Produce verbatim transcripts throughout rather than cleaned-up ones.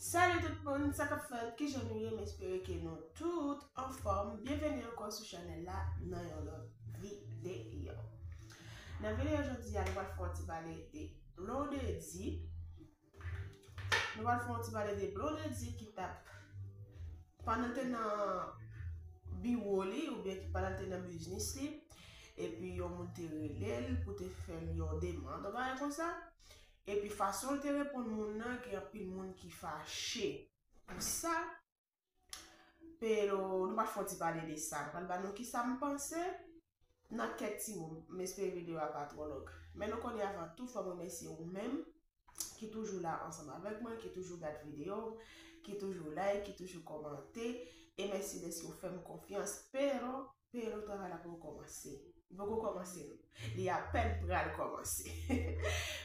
Salut tout moun, sa k ap fèt? Kijan nou ye? M espere ke nou tout anfòm. Byenveni ankò sou chanèl la nan yon lòt videyo. Nan videyo jodi a, nou pral fè yon ti pale de Blondedy. Nou pral fè yon ti pale de Blondedy ki t ap, pandan l te nan biwo li, oubyen ki pandan l te nan biznis li, epi yon moun te rele l pou te fè l yon demann, yon bagay konsa. Epi fason l te reponn moun nan, gen anpil moun ki fache pou sa. Pero, nou pral fè yon ti pale de sa. M pral ba nou kisa m panse nan kèk ti mo. M espere videyo a pa twò long. Men nou konnen, avan tout, fò m remèsye ou menm ki toujou la ansanm avèk mwen, ki toujou gad videyo, ki toujou like, ki toujou kòmante. E mèsi dèske w fè m konfyans. Pero, Pero, travay la poko kòmanse. Li poko kòmanse, non. Li apèn pral kòmanse.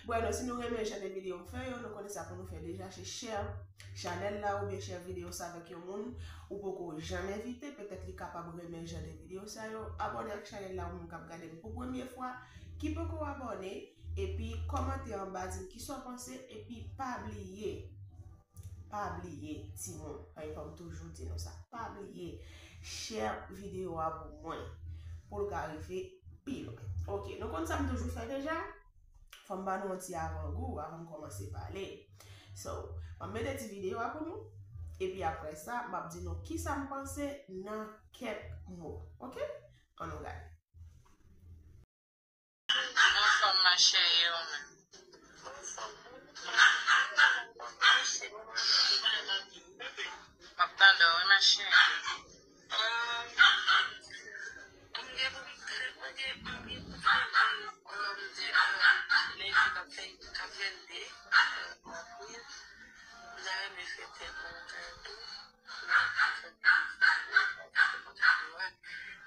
Bueno, si nou renmen jan de videyo m fè yo, nou konnen sa pou nou fè deja, se share chanèl la oubyen share videyo sa avèk yon moun ou poko janm envite. Petèt li kapab renmen jan de videyo sa yo. Abòne ak chanèl la, ou menm k ap gade m pou premye fwa, ki poko abòne, epi kòmante anba, di m kisa w panse, epi pa bliye, pa bliye, timoun, paske fò m toujou di nou sa, pa bliye, share videyo a pou mwen, pou l ka rive pi lwen. Ok, nou konn sa m toujou fè deja, fò m ba nou yon ti avangou avan m kòmanse pale. So, m ap mete ti videyo a pou nou, epi apre sa, m ap di nou kisa m panse nan kèk mo. Ok? Ann nou gade. Anfòm, ma chère, e ou menm? M ap tande w, wi, ma chère.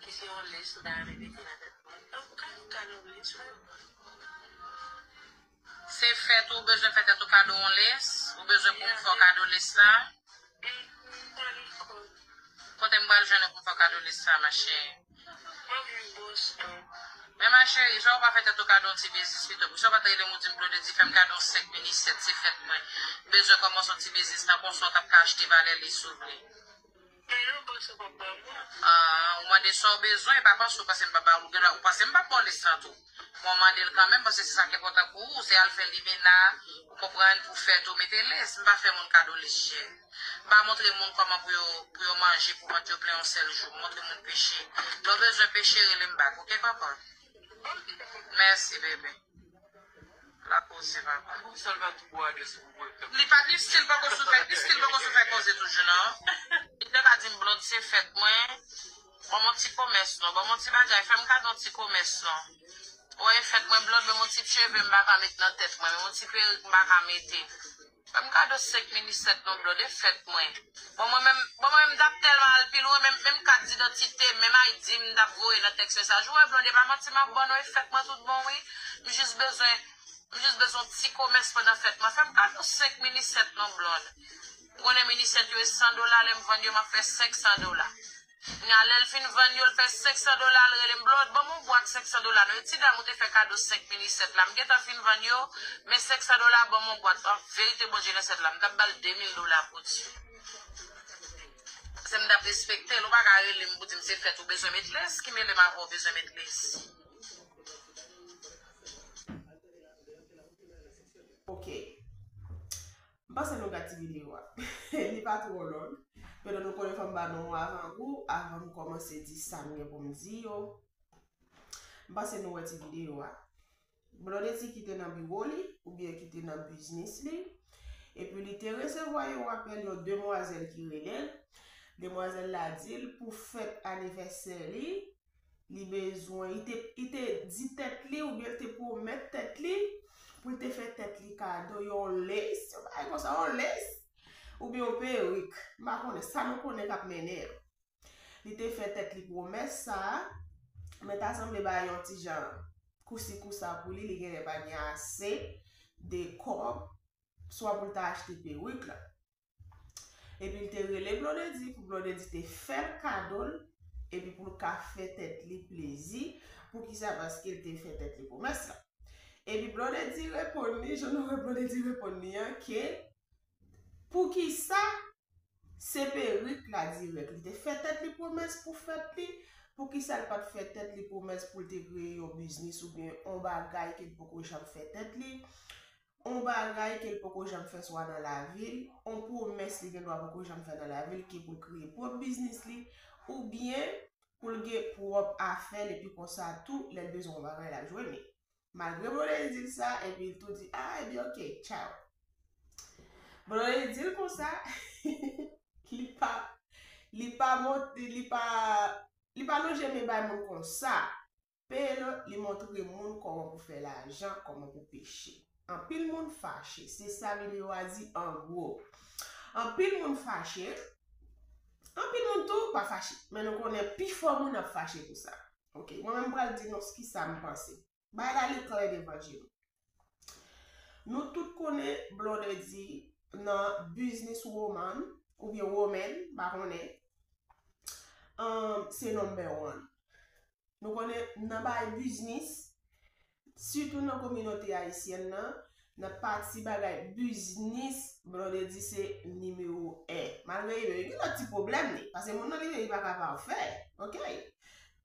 Ki se yon lès, m ta renmen mete nan tèt mwen. Donk, ou ka fè kado lès, wi. Se fèt ou bezwen fè tèt ou kado yon lès? Ou bezwen pou m fè w kado lès la? Kote m pral jwenn ou pou m fè w kado lès la, ma chère? Mwen vin Boston. Men ma cheri, sa w pa fè tèt ou kado yon ti biznis pito? Poukisa w pa t rele m ou di m, Blondedy, fè m kado yon senk mini sèt, se fèt mwen. M bezwen kòmanse yon ti biznis nan konsa w t ap ka achte valè lès, si w vle. Men non, panse w p ap ban mwen. Ah, ou mande sa w bezwen, e pa panse w, paske m pa ba ou, ou panse m p ap ba w lès lan tou. Mwen mande l kanmenm, paske se sa k enpòtan pou ou, se al fè limena, ou konprann, pou fèt ou mete lès. M pa fè moun kado lès, chè. M pa montre moun kòman pou yo, pou yo manje, pou vant yo plen yon sèl jou. M montre moun peche. Lè w bezwen peche, rele m back, oke, konprann? Mèsi, bebe. La koze, papa. Li pa, li still poko sou fè, li still poko sou fè koze toujou, non. Li te ka di m, Blond, se fèt mwen. Ban m yon ti komès, non. Ban m yon ti bagay. Fè m kado yon ti komès, non. Ou wè, e fèt mwen, Blond, ban m yon ti cheve m pa ka met nan tèt mwen, ban m yon ti perik m pa ka mete. Fè m kado senk mini sèt, non, Blond, e fèt mwen. Bon, mwen menm, bon, mwen menm, m t ap tèlman al pi lwen, menm, menm kat didantite m, menm I D m, m t ap voye nan tèks mesaj. Ou wè, Blond, e pa manti m ap ban non, e fèt mwen tout bon, wi. M jis bezwen, m jis bezwen yon ti komès pandan fèt mwen. Fè m kado senk mini sèt, non, Blond. Ou konnen mini sèt yo e san dola, lè m vann yo, m ap fè senk san dola. Kounye a, lè l fin vann yo, l fè senk san dola, l rele m, Blond, ban m yon bwat senk san dola, non. E ti dam ou te fè kado senk mini sèt la, m gentan fin vann yo, men senk san dola, ban m yon bwat. An verite, Bondye nan syèl la, m t ap ba l de mil dola pou di. Se m t ap respekte l, ou pa ka rele m pou di m se fèt ou bezwen met lès, ki mele m avè w bezwen met lès. Ok. M panse nou gad ti videyo a. Li pa twò long. Petèt nou konnen fò m ba nou yon avangou avan m kòmanse di sa m gen pou m di yo. M panse nou wè ti videyo a. Blondedy ki te nan biwo li, oubyen ki te nan biznis li. Epi li te resevwa yon apèl yon demwazèl ki rele l. Demwazèl la di l pou fèt anivèsè li, li bezwen, li te, li te di tèt li, oubyen li te pwomèt tèt li, pou l te fè tèt li kado yon lès, yon bagay konsa, yon lès, oubyen yon perik. M pa konnen, sa nou konnen k ap mennen an. Li te fè tèt li pwomès sa a, men ta sanble bagay yon ti jan kousi kousa pou li, li genlè pa gen ase de kòb, swa pou l ta achte perik la. Epi l te rele Blondedy pou Blondedy te fè l kado l, epi pou l ka fè tèt li plezi. Poukisa? Paske l te fè tèt li pwomès la. Epi Blondedy reponn li, jan nou wè Blondedy reponn li an, ke Poukisa se perik la dirèk? Li te fè tèt li pwomès pou fèt li. Poukisa l pa t fè tèt li pwomès pou l te kreye yon biznis oubyen yon bagay ke l poko janm fè tèt li? Yon bagay ke l poko janm fè swa nan lavi l, yon pwomès li gen dwa poko janm fè nan lavi l, ki pou l kreye pwòp biznis li, oubyen pou l gen pwòp afè l, epi konsa tou, lè l bezwen yon bagay, l ap jwenn li. Malgre Blondedy di l sa, epi l tou di, ah, ebyen, ok, tchaw. Blondedy di l konsa, li pa, li pa mont, li pa, li pa lonje men bay moun konsa. Pelo, li montre moun kòman pou fè lajan, kòman pou peche. Anpil moun fache, se sa videyo a di an gwo. Anpil moun fache, anpil moun tou pa fache, men nou konnen pifò moun ap fache pou sa. Ok, mwen menm pral di nou kisa m panse. Bagay la li klè devan je nou. Nou tout konnen Blondedy nan business woman oubyen woman, pa konnen. Um, se number one. Nou konnen nan bagay biznis, sitou nan kominote ayisyèn nan, nan pati bagay biznis, Blondedy se nimewo en. Malgre li gen lòt ti pwoblèm li, paske moun nan li menm li pa ka pafè, ok?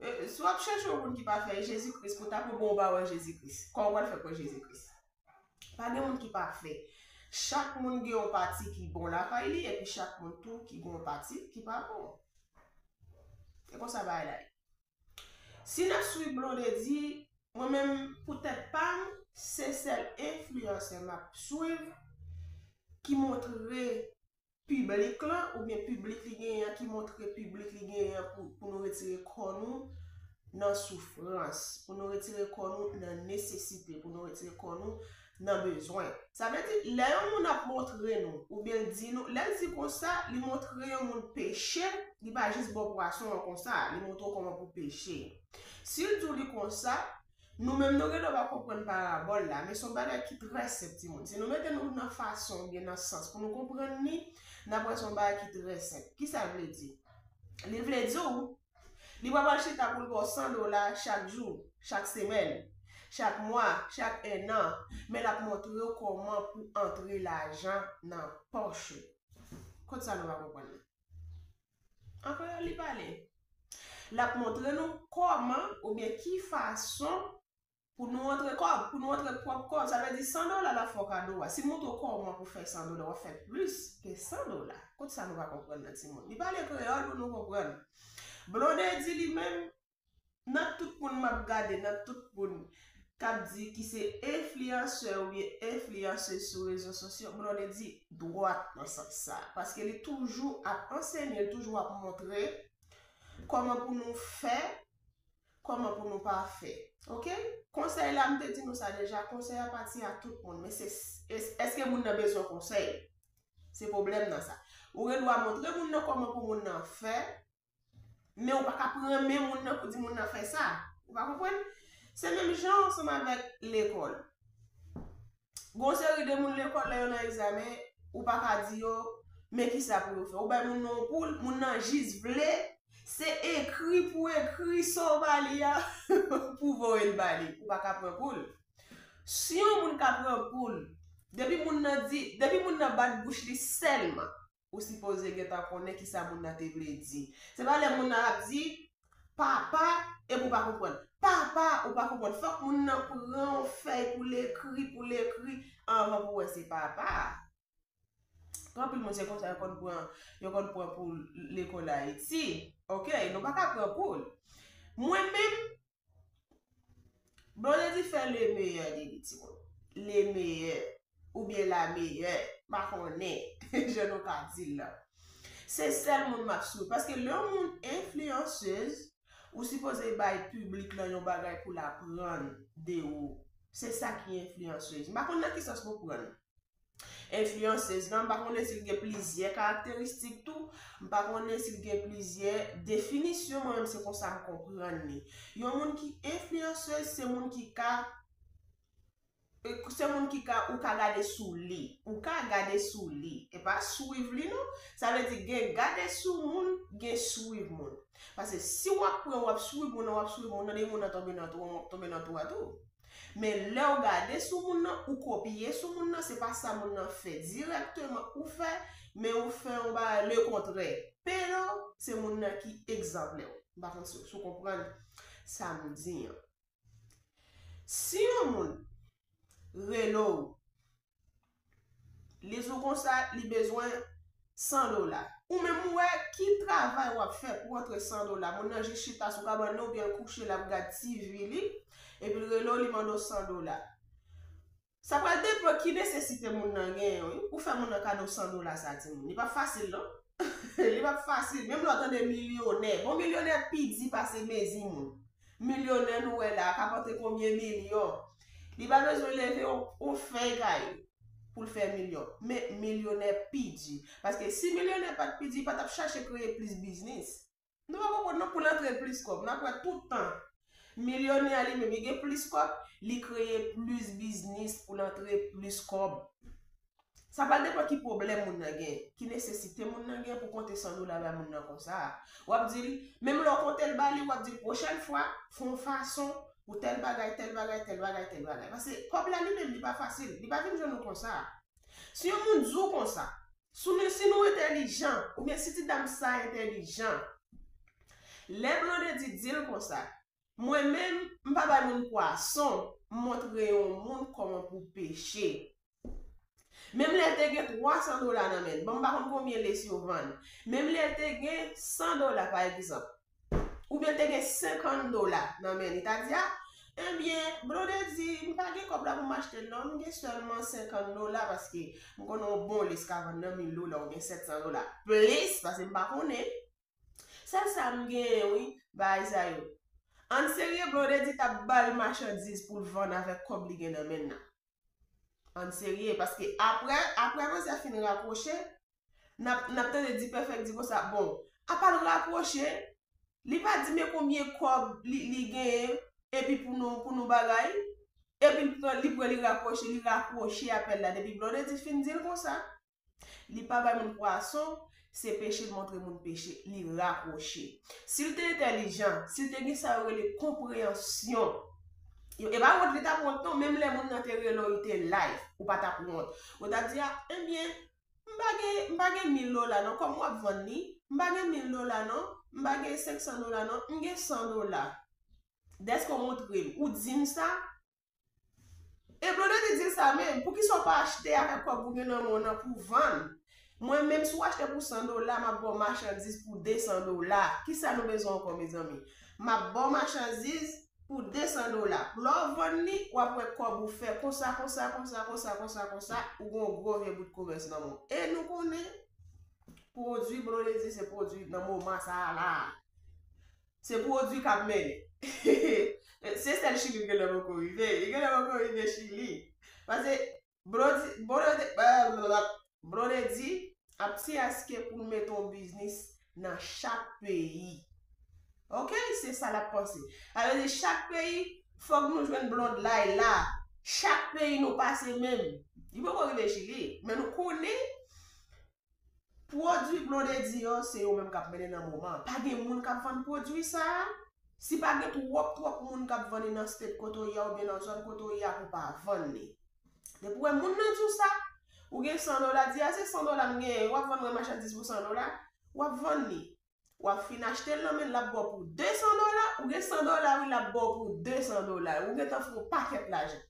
E, si w ap chèche yon moun ki pafè, e Jezi Kris pou ta pou bon w pa wè Jezi Kris. Kòman w pral fè pou wè Jezi Kris? Pa gen moun ki pafè. Chak moun gen yon pati ki bon lakay li, epi chak moun tou ki gen yon pati ki pa bon. E konsa bagay la ye. Si n ap swiv Blondedy, mwen menm, pou tèt pa m, se sèl enfliyansè m ap swiv ki montre piblik lan, oubyen piblik li genyen an, ki montre piblik li genyen an pou, pou nou retire kò nou nan soufrans, pou nou retire kò nou nan nesesite, pou nou retire kò nou nan bezwen. Sa vle di, lè yon moun ap montre nou, oubyen l di nou, lè l di konsa, li montre yon moun peche, li pa jis ba w pwason an konsa, li montre w kòman pou peche. Si l di w li konsa, nou menm nou gen dwa pa konprann parabòl la, men se yon bagay ki trè senp, timoun. Si nou mete nou nan fason oubyen nan sans pou nou konprann li, n ap wè se yon bagay ki trè senp. Kisa l vle di? Li vle di w, li pa pral chita pou l ba w san dola chak jou, chak semèn, chak mwa, chak ennan, men l ap montre w kòman pou antre lajan nan pòch ou. Kot sa nou pa konprann nan? An kreyòl li pale. L ap montre nou kòman oubyen ki fason pou nou antre kòb, pou nou antre pwòp kòb. Sa vle di san dola l ap fè w kado a. Si l montre w kòman pou fè san dola, w ap fè plis ke san dola. Kot sa nou pa konprann nan, timoun? Li pale kreyòl pou nou konprann. Blondedy li menm, nan tout moun m ap gade, nan tout moun k ap di ki se enfliyansè oubyen enfliyansez sou rezo sosyo, Blondedy dwat nan sans sa. Paske li toujou ap ansenye, li toujou ap montre kòman pou nou fè, kòman pou nou pa fè. Ok? Konsèy la, m te di nou sa deja, konsèy a pa ti a tout moun, men se, es-, èske moun nan bezwen konsèy? Se pwoblèm nan sa. Ou gen dwa montre moun nan kòman pou moun nan fè, men ou pa ka pran men moun nan pou di moun nan fè sa. Ou pa konprann? Se menm jan ansanm avèk lekòl. Gon seri de moun lekòl, lè yo nan egzamen, ou pa ka di yo, men kisa pou yo fè. Ou bay moun nan yon poul, moun nan jis vle, se ekri pou ekri sa w ba li a, pou voye l ba li. Ou pa ka pran poul. Si yon moun ka pran poul, depi moun nan di, depi moun nan bat bouch li sèlman, ou sipoze gentan konnen kisa moun nan te vle di. Se pa lè moun nan ap di, papa, epi ou pa konprann. Papa, ou pa konprann. Fòk moun nan pran yon fèy pou l ekri, pou l ekri, anvan pou wè se papa. Gen anpil moun, se konsa yo konn pran, yo konn pran pou lekòl Ayiti. Ok, nou pa ka pran poul. Mwen menm, Blondedy fè le meyè de li, timoun. Le meyè, oubyen la meyè, pa konnen, jan nou ka di l la. Se sèl moun m ap swiv. Paske lè yon moun enfliyansez, ou sipoze bay piblik lan yon bagay pou l aprann de ou. Se sa ki enfliyansez. M pa konn nan ki sans pou prann enfliyansez lan, m pa konnen si l gen plizyè karakteristik tou, m pa konnen si l gen plizyè definisyon, mwen menm se konsa m konprann li. Yon moun ki enfliyansez, se moun ki ka, e, se moun ki ka, ou ka gade sou li, ou ka gade sou li, e pa swiv li non, sa vle di gen gade sou moun, gen swiv moun. Paske si w ap pran, w ap swiv moun nan, w ap swiv moun nan, depi moun nan tonbe nan twou, tonbe nan twou a tou. Men lè w gade sou moun nan, ou kopye sou moun nan, se pa sa moun nan fè dirèkteman ou fè, men ou fè yon bagay lekontrè. Pero, se moun nan ki egzanplè w. M pa konn si, si w konprann sa m di an. Si yon moun rele w, li di w konsa, li bezwen san dola. Ou menm ou wè ki travay w ap fè pou antre san dola. Moun nan jis chita sou kabann li oubyen l kouche, l ap gad T V li, epi l rele w, li mande w san dola. Sa pral depann ki nesesite moun nan genyen, wi, pou fè moun nan kado san dola sa, timoun. Li p ap fasil, non. Li p ap fasil. Menm lè w tande milyonè. Bon, milyonè pi di pase mezi moun. Milyonè nou wè la, k ap antre konbyen milyon. Li pa bezwen leve yon, yon fèy kay pou l fè milyon. Men milyonè pi di. Paske si milyonè pa t pi di, li pa t ap chache kreye plis biznis. Nou pa konprann non, pou l antre plis kòb. N ap wè tout tan. Milyonè a li menm, li gen plis kòb, li kreye plis biznis pou l antre plis kòb. Sa pral depann ki pwoblèm moun nan gen, ki nesesite moun nan gen pou konte san dola bay moun nan konsa. W ap di l, menm lè w konte l ba li, w ap di l pwochèn fwa, fè yon fason pou tèl bagay, tèl bagay, tèl bagay, tèl bagay. Paske kòb la li menm, li pa fasil, li pa vin jwenn ou konsa. Si yon moun di w konsa, si nou, si nou entèlijan, oubyen si ti dam sa entèlijan, lè Blondedy di l konsa, mwen menm, m pa bay moun pwason, m montre yon moun kòman pou peche. Menm lè l te gen twa san dola nan men l, bon, m pa konn konbyen lesi yo vann. Menm lè l te gen san dola, pa egzanp, oubyen l te gen senkant dola nan men li, ta di, a, ebyen, Blondedy, m pa gen kòb la pou m achte l non, m gen sèlman senkant dola, paske m konnen yon bon lesi ka vann nan mil dola oubyen sèt san dola. Plis, paske m pa konnen. Sèl sa m genyen, wi, bagay sa yo. Ann serye, Blondedy t ap ba l machandiz pou l vann avèk kòb li gen nan men l nan. Ann serye, paske apre, apre manzè fin rakwoche, n ap, n ap tande D-Perfect di konsa, bon, apa l rakwoche, li pa di men konbyen kòb li, li genyen, epi pou nou, pou nou bagay, epi l pran, li pran, li rakwoche, li rakwoche apèl la, depi Blondedy fin di l konsa. Li pa bay moun pwason, se peche l montre moun peche, li rakwoche. Si l te entèlijan, si l te gen sa yo rele konpreyansyon, e pa wont li t ap wont non, menm lè moun nan te rele w, li te live, ou pa t ap wont. Ou t ap di, a, ebyen, m pa gen, m pa gen mil dola non, kòman w ap vann li? M pa gen mil dola non, m pa gen senk san dola non, m gen san dola. Dèske w montre m, ou di m sa, E Blondedy di l sa menm, poukisa w pa achte avèk kòb ou gen nan men w nan pou w vann? Mwen menm, si w achte pou san dola, m ap ba w machandiz pou de san dola. Kisa nou bezwen ankò, mezanmi? M ap ba w machandiz pou de san dola. Lè w vann li, w ap wè kòb ou fè konsa, konsa, konsa, konsa, konsa, konsa, ou gen yon gwo vye bout komès nan men w. E nou konnen, pwodui Blondedy se pwodui nan moman sa a la. Se pwodui k ap mennen. Se sèl Chili l genlè poko rive. Li genlè poko rive Chili. Paske Blondedy, Blondedy, Blondedy ap ti aske pou l mete yon biznis nan chak peyi. Oke, se sa l ap panse. Sa vle di chak peyi, fòk nou jwenn Blonde la e la. Chak peyi nou pase menm. Li poko rive Chili, men nou konnen pwodui Blondedy yo, se yo menm k ap mennen nan moman an. Pa gen moun k ap vann pwodui sa a. Si pa gen twòp, twòp moun k ap vann li nan state kote w ye a oubyen nan zòn kote w ye a pou w pa vann li. Depi w wè moun nan di w sa, ou gen san dola, di a se san dola m genyen, w ap vann mwen machandiz pou san dola, w ap vann li. W ap fin achte l nan men l, l ap ba w pou de san dola, ou gen san dola wi, l ap ba w pou de san dola. Ou gentan fè yon pakèt lajan.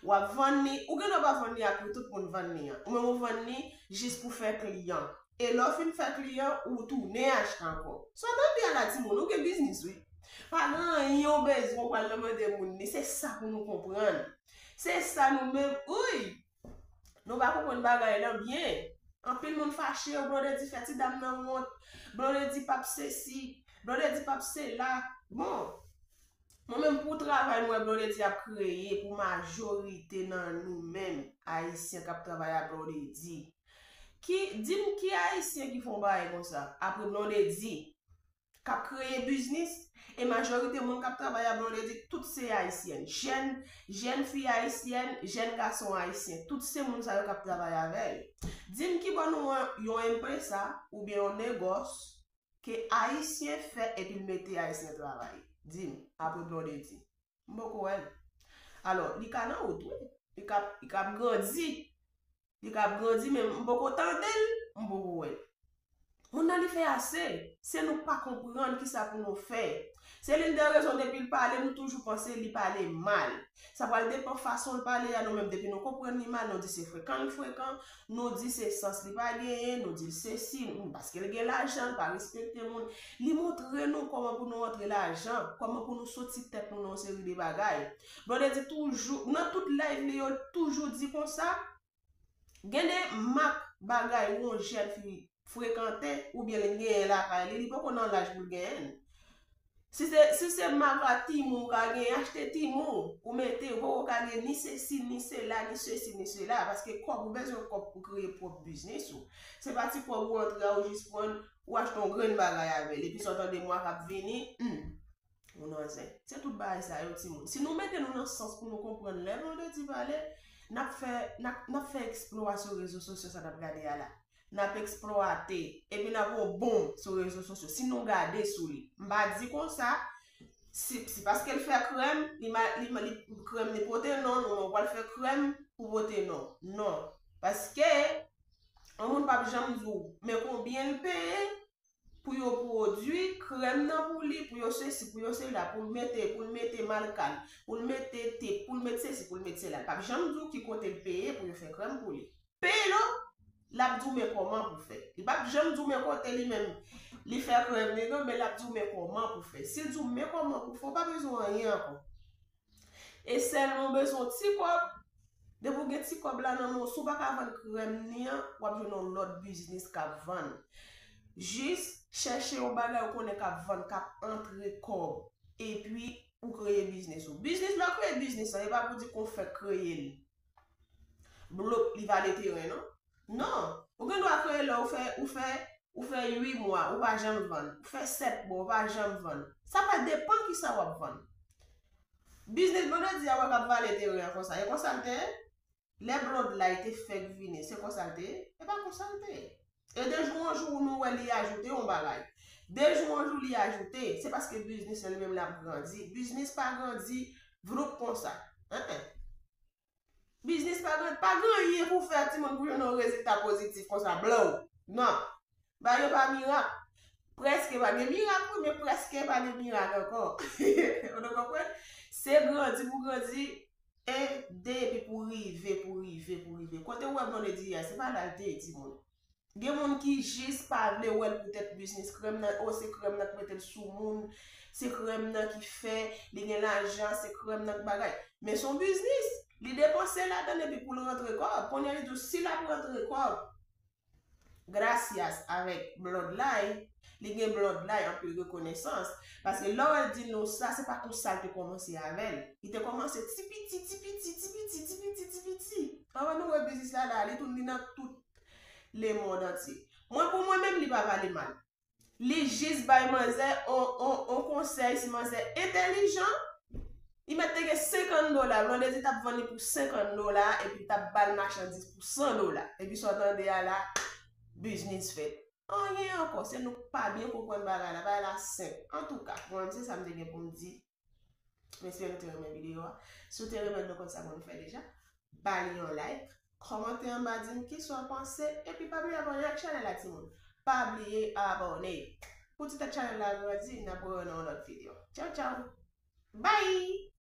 W ap vann li, ou gen dwa pa vann li a pri tout moun vann li an. Ou menm ou vann li jis pou fè kliyan. E lè w fin fè kliyan, ou tounen achte ankò. Sa w tande a la timoun, ou gen biznis wi. Pa gen anyen w bezwen w pral nan mande moun li, se sa pou nou konprann. Se sa nou menm, wi. Nou pa konprann bagay lan byen. Anpil moun fache, Blondedy fè ti dam nan wont, Blondedy p ap sesi, Blondedy p ap sela. Bon, mwen menm pou travay m wè Blondedy ap kreye pou majorite nan nou menm Ayisyen k ap travay a Blondedy. Ki, di m ki Ayisyen ki fè yon bagay konsa, apre Blondedy, k ap kreye biznis, e majorite moun k ap travay a Blondedy, tout se Ayisyèn. Jèn, jèn fi ayisyèn, jèn gason ayisyen, tout se moun sa yo k ap travay avè l. Di m ki bò nou wè yon enpresa oubyen yon negòs ke Ayisyen fè epi l mete Ayisyen travay. Di m, apre Blondedy. M poko wè l. Alò, li ka nan wout, wi. Li ka, li ka ap grandi. Li ka ap grandi, men m poko tande l, m poko wè l. Moun nan li fè ase. Se nou k pa konprann kisa pou nou fè. Se l'une des raisons, depi l pale, nou toujou panse li pale mal. Sa pral depann fason l pale a, nou menm, depi nou konprann li mal, nou di se frekan l frekan, nou di se sans li pa genyen, nou di l sesi, paske l gen lajan, l pa respekte moun. Li montre nou kòman pou nou antre lajan, kòman pou nou soti tèt nou nan yon seri de bagay. Blondedy toujou, nan tout live li yo, l toujou di konsa, gen de mak bagay yon jèn fi frekante oubyen l genyen lakay li, li poko nan laj pou l genyen l. Si se, si se mak a timoun ou ka genyen, achte timoun ou mete, ou poko ka gen ni sesi, ni sela, ni sesi, ni sela, paske kòb, ou bezwen kòb pou kreye pwòp biznis ou. Se pa ti kòb ou antre a, ou jis pran, ou achte yon grenn bagay avè l, epi sa w tande mwa k ap vini, hmm, ou nan zen. Se tout bagay sa yo, timoun. Si nou mete nou nan sans pou nou konprann lè Blondedy pale, n ap fè, n ap, n ap fè eksplwa sou rezo sosyo sa n ap gade a la. N ap eksplwate, epi n ap yon bonm sou rezo sosyo. Si nou gade sou li, m pa di konsa, si, si paske l fè krèm, li, ma- li, ma- li, krèm li pote non, nou, nou pral fè krèm pou pote non. Non. Paske, yon moun p ap janm di w, men konbyen l peye pou yo pwodui krèm nan pou li, pou yo sesi, pou yo sela, pou l mete, pou l mete malkal, pou l mete tip, pou l mete sesi, pou l mete sela. L p ap janm di w ki kote l peye pou yo fè krèm pou li. Peye l, l ap di w men kòman pou fè. Li p ap janm di w men kote li menm li fè krèm li non, men l ap di w men kòman pou fè. Si l di w men kòman pou fè, ou pa bezwen anyen ankò. E sèlman w bezwen yon ti kòb. Depi w gen ti kòb la nan men w, si w pa ka vann krèm li an, w ap jwenn yon lòt biznis k ap vann. Jis chèche yon bagay ou konnen k ap vann, k ap antre kòb. Epi ou kreye biznis ou. Biznis, lè w kreye biznis lan, e pa pou di ke w fèk kreye l. Blop, li vale teren, non? Non. Ou gen dwa kreye lè ou fè, ou fè, ou fè uit mwa, ou pa janm vann. Ou fè sèt mwa, ou pa janm vann. Sa pral depann kisa w ap vann. Biznis Blondedy a wè k ap vale teren an konsa. E konsa l te ye? Lè Blondlay te fèk vini, se konsa l te ye? E pa konsa l te ye. E de jou an jou, nou wè li ajoute yon bagay. De jou an jou, li ajoute. Se paske biznis lan li menm l ap grandi. Biznis pa grandi vloup konsa. Hein, hein. Biznis pa gen, pa gen anyen pou fè timoun pou jwenn yon rezilta pozitif konsa, blow. Non. Bagay yo pa mirak. Prèske pa gen mirak, wi, men prèske pa gen mirak ankò. Ou konprann? Se grandi pou grandi, e de epi pou rive, pou rive, pou rive. Kote ou wè Blondedy a, se pa la l te ye, timoun. Gen moun ki jis pa vle wè l poutèt biznis krèm nan, o, se krèm nan k mete l sou moun, se krèm nan ki fè li gen lajan, se krèm nan k bagay. Men se yon biznis, li depanse ladan l epi pou l rantre kòb. Kounye a li di w si l ap rantre kòb, gracias avèk Blondlay, li gen Blondlay, anpil rekonesans. Paske lè w wè l di nou sa, se pa konsa l te kòmanse avè l. Li te kòmanse ti piti, ti piti, ti piti, ti piti, ti piti. Anvan nou wè biznis la la, li tou, li nan tout lemonn antye. Mwen, pou mwen menm, li pa pale mal. Li jis bay manzè on, on, on konsèy, si manzè entèlijan, li mèt te gen senkant dola, Blondedy t ap vann li pou senkant dola, epi l t ap ba l machandiz pou san dola. Epi sa w tande a la, biznis fèt. Anyen ankò, se nou k pa byen konprann bagay la, bagay la senp. Antouka, mwen menm se sa m te gen pou m di. M espere nou te renmen videyo a. Si w te renmen l, nou konn sa pou nou fè deja. Ba li yon like, kòmante anba, di m kisa w panse, epi pa bliye abòne ak chanèl la, timoun. Pa bliye abòne. Pou ti tèt chanèl la grandi, n ap wè w nan yon lòt videyo. Tchaw, tchaw. Bye!